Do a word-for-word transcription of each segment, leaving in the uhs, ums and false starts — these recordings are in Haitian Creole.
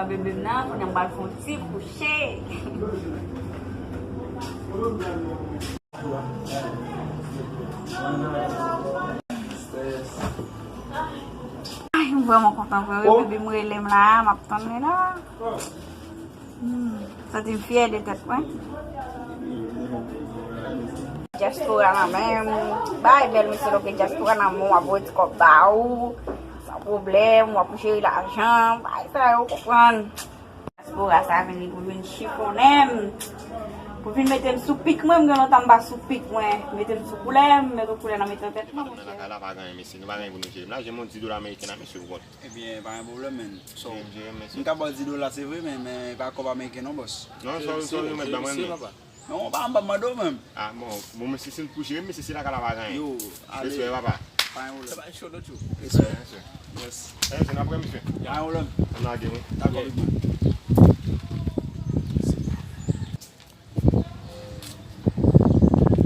Bebe m nan, kounye a m pral fè yon ti kouche. Ay, m vrèman kontan vre, wi, bebe m rele m la, m ap tann li la. Hmm, santi m fyè de tèt mwen. Dyaspora nan men m. Bay bèl mesye, donk dyaspora nan men w, w ap voye ti kòb ba ou. San pwoblèm, w ap jere lajan. Bay sa yo, konprann. Dyaspora sa vin li pou vin chifonnen m. Pou vin mete m sou pik mwen, m gen lontan m pa sou pik mwen. Mete m sou koulè, m mete koulè nan mitan tèt mwen, monchè. Lakay la pa gen anyen, mesye. Nou pa gen pou nou jere. M la, jwenn yon dis dola ameriken la, mesye, ou konn. Ebyen, pa gen pwoblèm, men. So, m ka ba w dis dola, se vre, men, men pa kòb ameriken non, bòs. Non, sòri, sòri, mèt, ban mwen li. Non, pa, m pa mande w menm. Ah, bon, bon, mesye, si n pou jere, mesye, si lakay la pa gen anyen. Yo, ale. Respè, papa. Pa gen pwoblèm. Sa va cho, non, cho. Respè. Yes. Eh, se n ap wè, mesye. Pa gen pwoblèm. Ann lage, wi. Dakò, big man.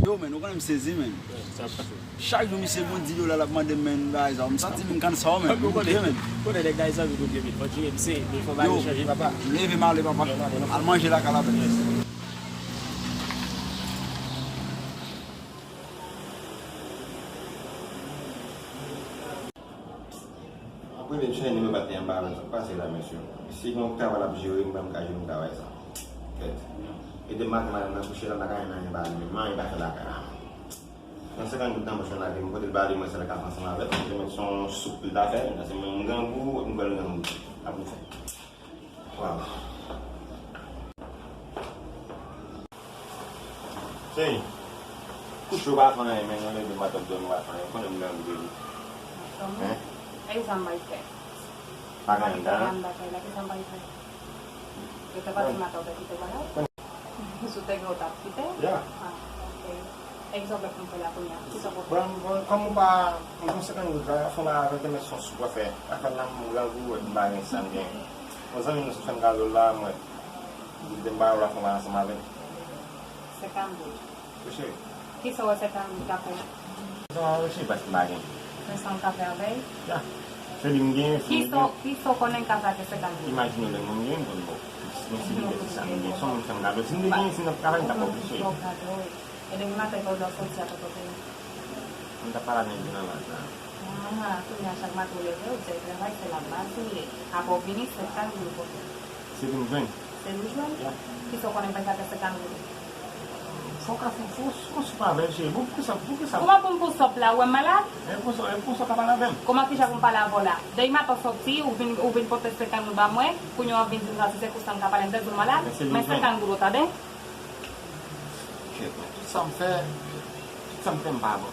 Yo, men, ou konnen m sezi, men. Chak jou misye gon dis dola l ap mande m, men, bagay sa, m santi m kann sa, men, m goute, men. Kote nèg la, sa vin goute, men. Fò jere, m se, men fò bagay chanje, papa. Leve m ale, papa. Al manje lakay la, men. Apre le chèn nimewo bat li anba avèk sa k pase la, mesye. Si gen yon travay l ap jere, m pa menm ka jwenn yon travay sa. Kèt. E depi maten, madanm nan kouche la, m pa ka jwenn anyen ba li, menm anyen pa fè lakay la. Nan senkant goud nan pòch mwen lage, m pote l ba li, mwen sèl k ap ansanm avè l. Mwen te mèt se yon soup li ta fè, paske mwen m grangou, m kwè l grangou. Ap nou fè. Waw. Cheri, kouche w pa fè anyen, men, nan leve maten w dòmi w pa fè anyen, ou konnen m grangou depi. Hein? Egzanp bay fè. Pa gen anyen anndan? Ann batay la, egzanp bay fè. Yo te pati maten, ou te kite w bagay? Si w te gen, ou t ap kite? Ya. Ah, ok. Egzanp, lè pou m fè la kounye a, kisa w pou fè? Bon, bon, kòm ou pa, m gon senkant goud la, fè yon bagay avè l, te mèt se yon soup w ap fè. Afè l la, m grangou, m pa gen sa m gen. Yon zanmi m nan sot fè m kado l la, mwen, li te m ba yo la, fè yon bagay ansanm avè l. Senkant goud. Wi, cheri. Kisa w wè senkant goud ka fè? Kisa w wè, cheri, paske m pa gen. Men sa w ka fè avè l? Ya. Se li m gen, se li m gen. Kisa w konnen l ka fè avèk senkant goud? Imajine w lè mwen m gen, m konn ba w. Men si m gen, se sa m gen. Se yon moun fè m kado. Si m te gen, si m t ap travay, m t ap ba w plis, cheri. Bon, kado, wi. E depi maten ke w lè w soti a, tonton Feni? M t ap pale avè l nan laj la. Ah, kounye a chak maten w leve, w di w travay, se la baz ou ye. Apre w vini, se senkant goud ou pote. Se li m jwenn. Se li w jwenn? Ya. Kisa w konnen m fè sa te senkant goud? Fò w ka fè, fò, fò w soup avè l, cheri. Bon, poukisa, poukisa? Kòman pou m pou sòp la, ou wè m malad? E pou sa, e pou sa w ka pale avè m? Kòman kijan pou m pale avè w la? Depi maten w soti, ou vin, ou vin pote senkant goud ba mwen, kounye a w ap vin di m sa, si se konsa m ka pale, m te di w malad? Men se li m jwenn. Men senkant goud ou tande? Cheri, tout sa m fè, tout sa m fè m pa bon.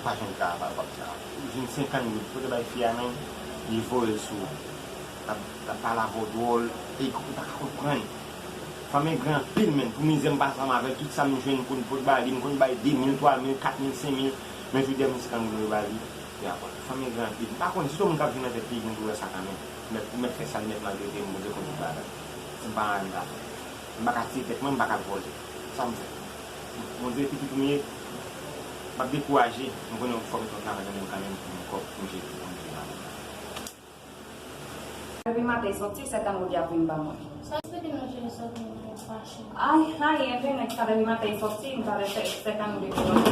Pa janm ka, pa, pa, pa. Ou jwenn senkant goud, kote bay fi a menm, li voye l sou ou. L ap, l ap pale avè w dwòl, e ou pa ka konprann. Fanm e gran anpil, men, pou mizè m pase ansanm avè l, tout sa m jwenn m konn pot ba li, m konn bay de mil, twa mil, kat mil, senk mil, men jodi a m senkant goud m ba li, li ap pran. Fanm e gran anpil. M pa konn, si se yon moun k ap jwenn nan tèt li, gen pou wè sa kanmenm. Ou mèt, ou mèt fè sa, li mèt maltrete m, Bondye konn tout bagay. Si m pa anyen m ka fè. M pa ka tiye tèt mwen, m pa ka vòlè. Sa m fè? Bondye pitit ou m ye, m ap dekouraje, m konnen fò m met yon travay nan men m kanmenm pou m kòb pou m jere, pou m jere avè m. Depi maten soti, senkant goud y ap vin ban mwen. Sa eksplike non cheri, sa vin fache. Ay, anyen, vin nèg sa depi maten soti, m pa wè senkant goud vin ban mwen.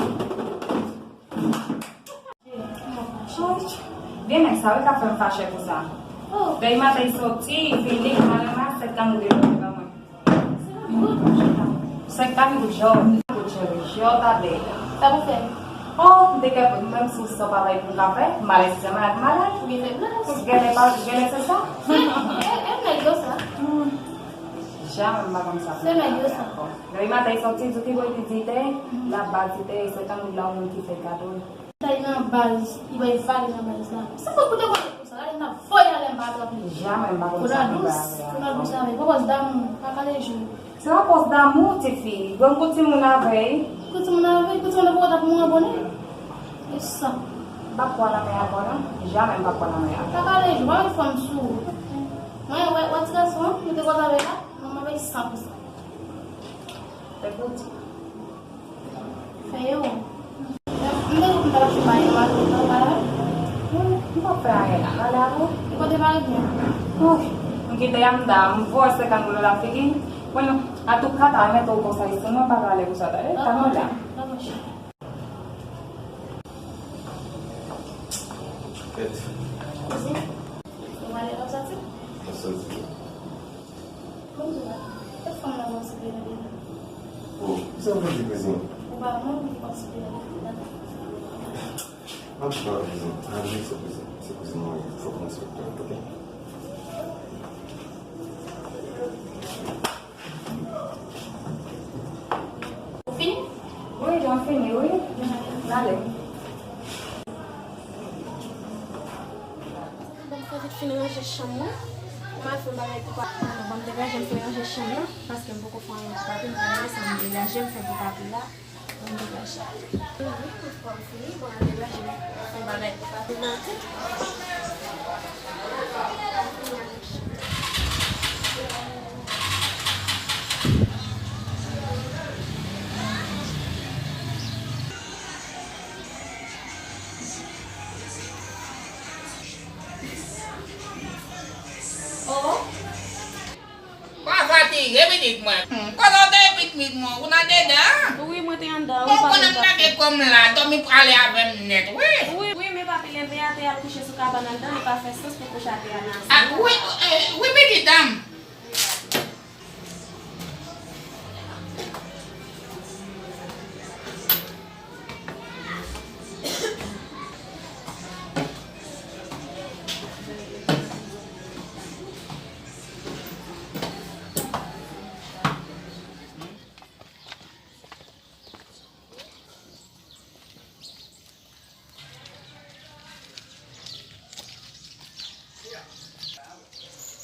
Gen nèg sa wi k ap fè m fache konsa. Oh. Depi maten soti, vini, m pa ranmase, senkant goud li ban mwen. Senkant goud? Senkant goud, jò. Goud cheri, jò, tande. Sa pou fè? Oh, m te kè menm si w san pa bay pou m ka fè, malè si se malad, malad. Ou gen fè blan. Genlè pa, genlè se sa. Se, e, e nèg yo sa. Hmm. Jamè m pa konn sa. Se nèg yo sa. Depi maten soti, di ki bò li di te, l ap ba di te, senkant goud la, yon moun ki fè kado. Sa li nan baz, li bay vag nan baz la. Sa fòk ou te konn konsa, la li nan voye anlè m pa atrape. Jamè m pa konn sa. Konan dous, konan dous avè. Pwopòz damou, pa kale je. Se yon pwopòz damou, tifi. Bon, kou timoun avè. Kou timoun avè, kou timoun nan poko ta pou mouri abone. E sa. M pa kwè nan men ankò non. Jamè m pa kwè nan men an. Pa kale je, pa met fanm sou ou. Mwen, wè, wè ti gason an, nou te koz avè la, mwen, mwen bay san pou san. Fè gouti. Fè yo. M te di w m ta pase bay yo a tout tan, pa la. M p ap fè anyen la. M ale avè w. M konte pare byen. Ouh, m kite Yamda, m voye senkant goud nan figi m. Bon, antouka, ta renmen tou konsa isi, mwen pa prale pou sa, tande? Ta mande. Dakò, cheri. Kèt. Kouzin, ou prale, w ap soti? M ap soti. Bon, m di w, e fanm nan w ap sipeye nan byen. Oh, kisa w vle di, kouzin? Ou pa mwen ki konn sipeye nan byen. Dakò. Ann pran, kouzin. Ann se kouzin. Se kouzin mwen ye. Fòk mwen respekte l, oke? Ou fini? Wi, jan fini, wi. N ale. Bon, m fè vit fin ranje chanm mwen. M al fè yon bagay pou pa-, bon, m degaje m fè ranje chanm nan, paske m poko fè anyen pou papi, m pral wè sa m degaje m fè pou papi la. Bon, m degaje. Wi, m fè m fini, bon, m degaje m fè bagay pou papi maten. Oh. Pa fatige, pitit mwen. Hmm, kote w te ye, pitit mwen? Ou nan dedan? Wi, mwen te anndan. Bon, konnen m lage kò m la, dòmi prale avè m nèt, wi. Wi, wi, men papi leve a, te al kouche sou kabann anndan, li pa fè sans pou kouche atè a nan. Ah, wi, eh, wi, pitit, danm.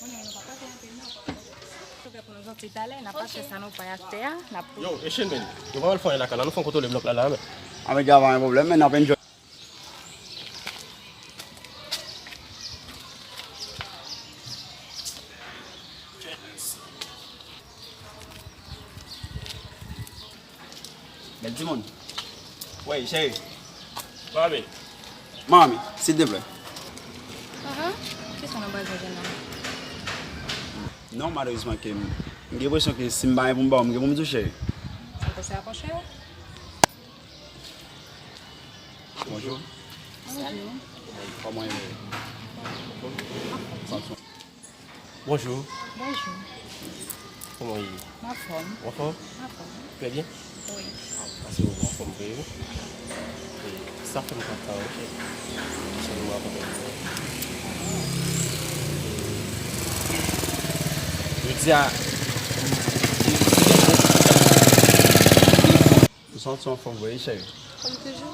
Konnen nou pa pase anpil non. Pou nou soti talè, n ap pase sa nou pran atè a, n ap... Yo, e Shermaine, nou pa pral fè anyen lakay la, nou fè kontwole blòk la la, men. Avèk Java, pa gen pwoblèm, men n ap enjoy. Bèl timoun. Wey, cheri. Mami. Mami, silteplè. Aha, kisa nou bezwen jwenn nan? Non, malerezman ke m, m gen enpresyon ke si m pa gen pou m ba w, m gen pou m di w cheri. Sa pase a, cheri? Bonjou. Bonjou. Kòman w ye? Bonjou. Bonjou. Kòman w ye? M anfòm. Ou anfòm? M anfòm. Trè byen? Wi. Ah, pase w anfòm vre, wi. E sa fè m kontan, wi. Sa nou rakonte. Jodi a, m santi w anfòm vre, wi, cheri. Kòm toujou.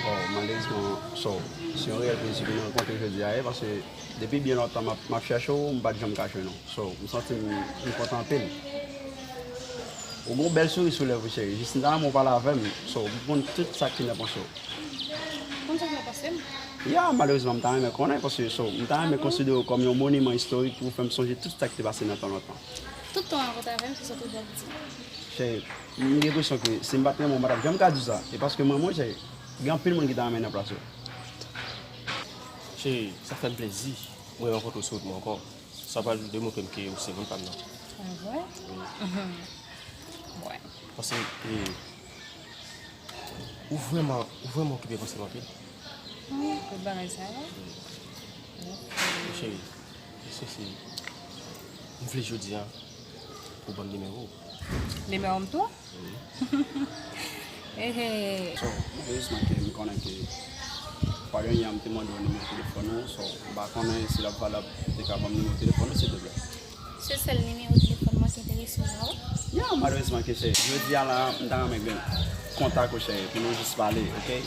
Bon, malerezman, so, se yon reyèl plezi pou nou rankontre jodi a, wi, paske depi byen lontan m ap, m ap chèche w, m pa t janm ka jwenn ou. So, m santi m, m kontan anpil. Ou gen yon bèl souri sou lèv ou, cheri. Jis m ta renmen w pale avè m. So, pou m konn tout sa ki nan panse w. Konn sa ki nan panse m? Ya, malerezman, m ta renmen konnen, paske, so, m ta renmen konsidere w kòm yon moniman istorik pou w fè m sonje tout sa ki te pase nan tan lontan. Tout tan w rankontre avè m, se sa w toujou ap di. Cheri, m gen enpresyon ke si m pa t renmen w, m pa t ap janm ka di w sa. E paske m renmen w, cheri, gen anpil moun ki ta renmen nan plas ou. Cheri, sa fè m plezi mwen rankontre w sou wout mwen ankò. Sa pral demontre m ke ou se moun pa m nan. A vre? Wi. Wi. Paske, e, ou vrèman, ou vrèman okipe panse m anpil. Wi, tout bagay sa yo. Wi. Cheri, èske se, m vle jodi a pou w ban m nimewo w. Nimewo m tou? Wi. Ehe. So, malerezman ke m konnen ke Padonye a m te mande w nimewo telefòn ou, so, m pa konnen si l ap valab, ou te ka ban m nimewo telefòn ou, silteplè. Se sèl nimewo telefòn mwen ki enterese w la, wi. Ya, malerezman ke se. Jodi a la, m ta renmen gen kontak ou, cheri, pou nou jis pale, oke?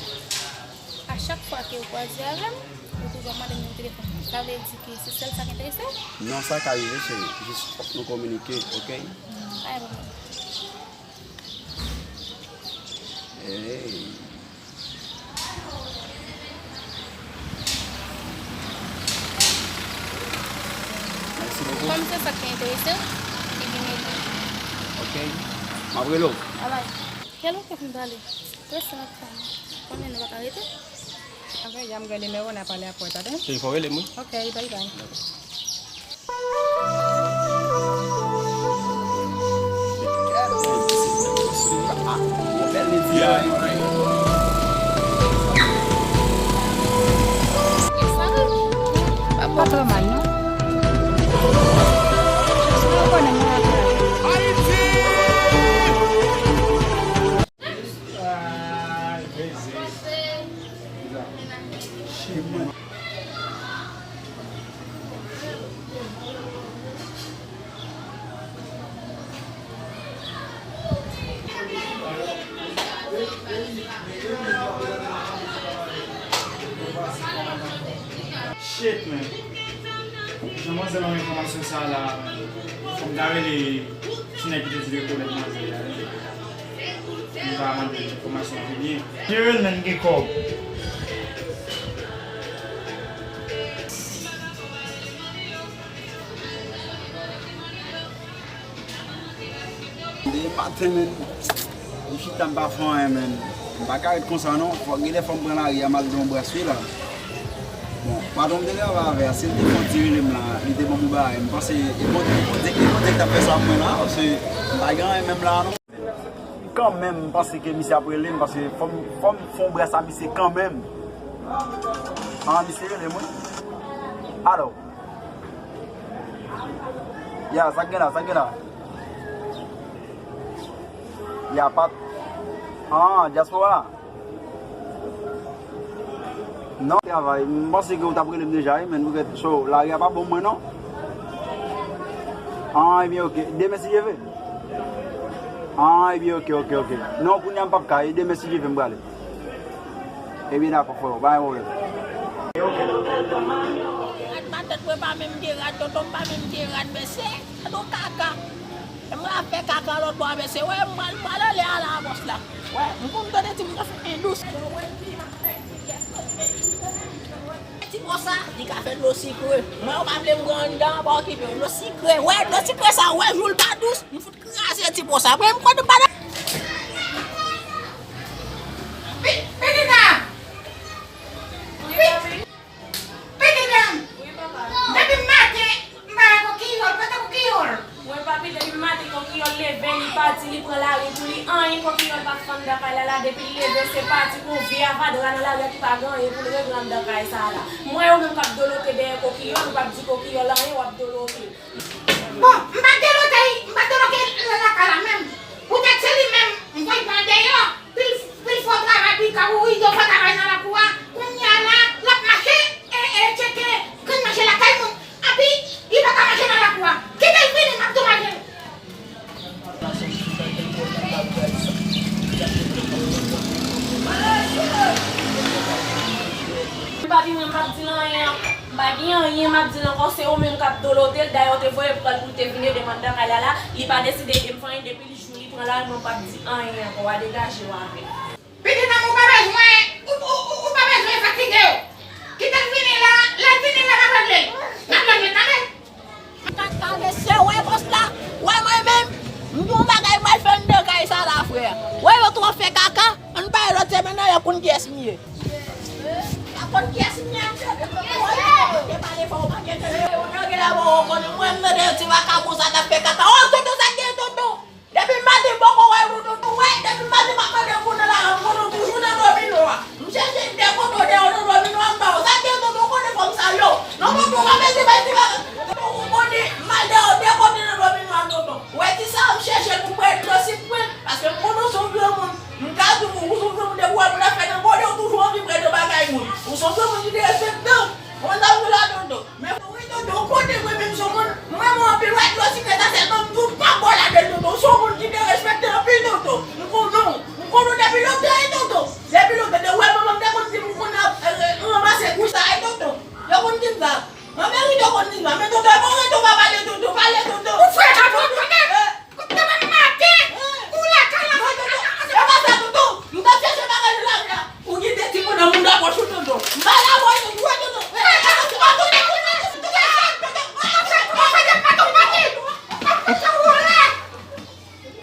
A chak fwa ke ou kwaze avè m, ou toujou ap mande m nimewo telefòn mwen. Sa vle di ke se sèl sa k enterese w? Non, sa ka rive, cheri. Jis fòk nou kominike, oke? Pa gen pwoblèm. Hey. Mèsi bokou. Kòm se sa ki enterese w, li vin ede. Oke. M ap rele w. Babay. Kèl oke pou m pale. Prese nan tan. Konbyen nou pa ka rete? Ya m gen nimewo, n a pale apre, tande? Cheri, fò w rele m, wi. Ok, bye bye. Pa twò mal, non? Shit, man. Jan manzè ban m enfòmasyon sa a la, man. Fò m ta rele ti nèg ki te di rekonèt manzè a. M ta mande l enfòmasyon an pi byen. Jerel, man, gen kòb. Depi maten, men, m chita, m pa fè anyen, men. M pa ka ret konsa, non. Fò, gen lè fò m pran lari a, m al gen yon bras wi la. Bon, patwon m te travay avè a, si l te fè yon ti rele m la, li te ban m yon bagay. M panse, e Bondye, e Bondye, e Bondye ki t ap fè sa pou mwen la, paske m pa gen anyen menm la, non. Kanmenm, m panse ke misye ap rele m, paske fò m, fò m fè yon bras a misye kanmenm. Ah, misye rele m, wi. Alo. Ya, sa k gen la, sa k gen la? Ya, pa t-, ah, dyaspora. Non, travay. M panse ke ou t ap rele m deja, wi, men nou ret cho. Lari a pa bon mwen, non. Ah, ebyen, ok. Demen, si Dye vle. Ah, ebyen, ok, ok, ok. Non, kounye a m p ap ka. E demen, si Dye vle, m prale. Ebyen, dakò, frè, pa gen pwoblèm. Rad nan tèt mwen pa menm gen rad, tonton m pa menm gen rad, mesye. Gad yon kaka. E mwen ap fè kaka lòt bò a, mesye. Wè, m pral, m pral anlè a la, bòs la. Wè, m konn tande ti moun nan fè dous. Ti po sa, li ka fè dlo sikre. Mwen, yo pa vle m pran anndan, pa okipe yo. Dlo sikre, wè, dlo sikre sa, wè, jou l pa dous. M fout kraze ti po sa. Mwen, m konn pa nan. Pi-, Pitina! Pi-, Pitina! Depi maten, m pa wè kokiyòl, kote kokiyòl? Wi, papi, depi maten, kokiyòl leve, li pati, li pran lari pou li, anyen kokiyòl pa fè anndan kay la, la, depi l leve, se pati pou vye avadra nan lari a ki pa gen anyen pou l regle anndan kay sa a la. M wè ou menm k ap dolote dèyè kokiyòl, ou p ap di kokiyòl anyen, w ap dolote. Bon, m pa t dolote, m pa t dolote lakay la menm. Poutèt se li menm, m voye pran deyò, pou l, pou l fè yon travay, pou l ka ouvri yon fè travay nan lakou a. Kounye a la, l ap mache, e, e, tcheke grenn manje lakay moun. Anpi, li pa ka manje nan lakou a. Kite l vini, m ap tou manje l. Papi, mwen, m p ap di l anyen. M pa gen anyen m ap di l ankò, se ou menm k ap dolote l. Dayè, w te voye pran l pou l te vin ede m anndan kay la la. Li pa deside ede m fè anyen depi l jou li pran lari, mwen p ap di anyen ankò. W a degaje w avè l. Pitit mwen, ou pa bezwen, ou, ou, ou, ou pa bezwen fatige w. Kite l vini la, lè l vini la, n ap regle l. N ap regle l, tande? Kaka, mesye, wè bòs la, wè mwen menm, m gen yon bagay m pral fè anndan kay sa la, frè. Wè yo twò fè kaka, ann bay lòt semèn nan, y ap konn kiyès m ye. Y ap konn kiyès m ye, m te, m te pale fò, ou pa gen tande, ou gen la, bon, ou konnen, mwen, m tande ti vakabon sa k ap fè kaka. Oh, tonton, sa k gen, tonton? Depi maten m poko wè w, tonton, wè, depi maten m ap mande pou nan la, m konnen w toujou nan domino a. M chèche m te konn odè w nan domino a, m ba w. Sa k gen, tonton, ou konnen fò m salye w. Non, tonton, w pa bezwen bay ti bagay. Tonton, ou konnen m al dèyè w de kote nan domino a, tonton. Ou wè ti sa a, m chèche l pou m pran dlo sik pou l, paske m konnen w se yon granmoun. M ka di w, ou se yon granmoun, depi w wè moun ap fè nan gode, ou toujou anvi pran nan bagay moun. Ou se yon granmoun ki derespektan. Ou konn sa m di w la, tonton. Men wi, tonton, ou konnen mwen menm se yon moun, mwen, mwen anpil, wè dlo sikre sa sèlman, m tou pa bò ladan l, tonton. Ou se yon moun ki derespekte anpil, tonton. M konnen w, m konnen w depi lontan, wi, tonton. Depi lontan, de wè manman m te konn di m ou konn ap, e, e, ranmase kouch sa, wi, tonton. Yo konn di m sa.